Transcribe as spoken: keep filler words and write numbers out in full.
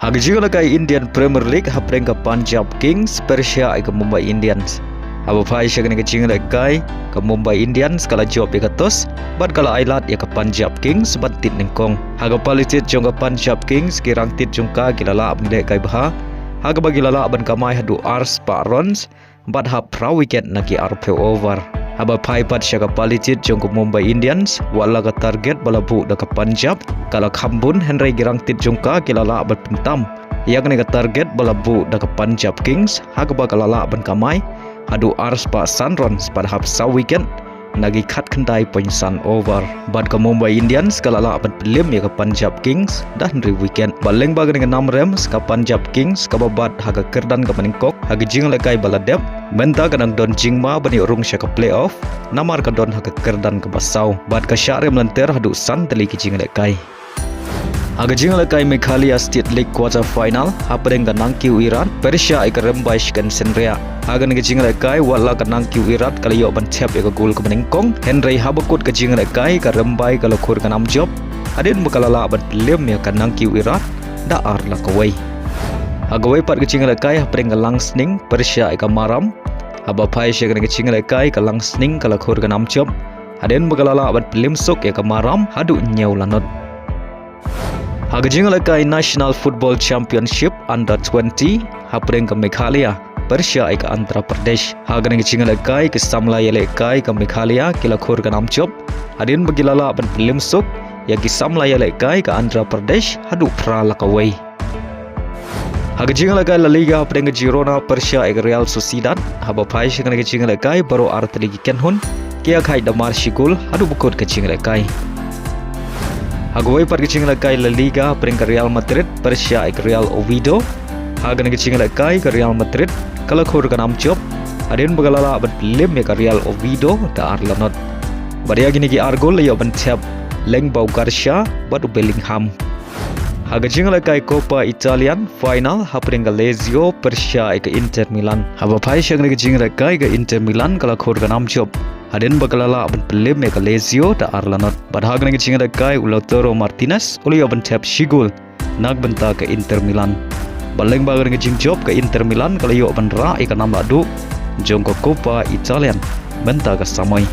Ha ka jingïalehkai Indian Premier League, hapdeng ka Punjab Kings pyrshah ïa ka Mumbai Indians. Haba phai sha kane ka jingïalehkai, ka Mumbai Indians ka la jop ïa ka toss bad ka la ailad ïa ka Punjab Kings ban tied nyngkong. Ha ka pali tied jong ka Punjab Kings, ki rangtied jong ka ki la lah ban lehkai bha, ha kaba ki la lah ban kamai haduh ar spah runs bad hap phra wicket na ki arphew over. Haba phai pat sha ka pali tied jong ka Mumbai Indians, wat la ka target ba la buh da ka Punjab ka la kham bun, hynrei ki rangtied jong ka ki la lah ban pyntam ïa kane ka target ba la buh da ka Punjab Kings, ha kaba ka la lah ban kamai haduh ar spah san runs bad hap saw wicket na ki khatkhyndai point san over. Bad ka Mumbai Indians ka la lah ban pynliem ïa ka Punjab Kings da hynriew wicket. Bad lyngba kane ka nam rem, ka Punjab Kings kaba bat ha ka kyrdan kaba nyngkong ha ka jingïalehkai ba la dep, mynta ka dang don jingma ban ïoh rung sha ka playoff, namar ka don ha ka kyrdan kaba saw. Bad ka shah rem lynter haduh san tylli ki jingïalehkai. Ha ka jingïalehkai Meghalaya State League quarter final, hapdeng ka Nangkiew Irat pyrshah ïa ka Rymbai Shikan Synriah. Ha kane ka jingïalehkai, wat la ka Nangkiew Irat ka la ïoh ban thep ïa ka gol kaba nyngkong, hynrei haba kut ka jingïalehkai, ka Rymbai ka la khur ka nam jop, hadien ba ka la lah ban pynliem ïa ka Nangkiew Irat da ar la kawei. Ha kawei pat ka jingïalehkai, hapdeng ka Langsning pyrshah ïa ka Maram. Haba phai sha kane ka jingïalehkai, ka Langsning ka la khur ka nam jop, hadien ba ka la lah ban pynliem suk ïa ka Maram haduh hynñiew la not. Ha ka jingïalehkai National Football Championship Under twenty, hapdeng ka Meghalaya pyrshah ïa ka Andhra Pradesh. Ha kane ka jingïalehkai, ki samla ïalehkai ka Meghalaya ki la khur ka nam jop, hadien ba ki la lah ban pynliem suk ïa ki samla ïalehkai ka Andhra Pradesh haduh phra la kawei. Ha ka jingïalehkai La Liga, hapdeng ka Girona pyrshah ïa ka Real Sociedad. Haba phai sha kane ka jingïalehkai, baroh ar tylli ki kynhun ki ïakhaid da mar shi gol haduh ba kut ka jingïalehkai. Ha kawei pat ka jingïalehkai La Liga, hapdeng ka Real Madrid pyrshah ïa ka Real Oviedo. Ha kane ka jingïalehkai, ka Real Madrid ka la khur ka nam jop, hadien ba ka la lah ban pynliem ïa ka Real Oviedo da ar la not. Bad ïa kine ki ar gol la ïoh ban thep lyngba u Garcia bad u Bellingham. Ha ka jingïalehkai Coppa Italian final, hapdeng ka Lazio pyrshah ïa ka Inter Milan. Haba phai sha kane ka jingïalehkai, ka Inter Milan ka la khur ka nam jop, hadien ba ka la lah ban pynliem ïa ka Lazio da ar la not. Bad ha kane ka jingïalehkai, u Lautaro Martinez u la ïoh ban thep shi gol na ka bynta ka Inter Milan. Bad lyngba kane ka jingjop, ka Inter Milan ka la ïoh ban rah ïa ka nam lahduh jong ka Coppa Italian mynta ka samoi.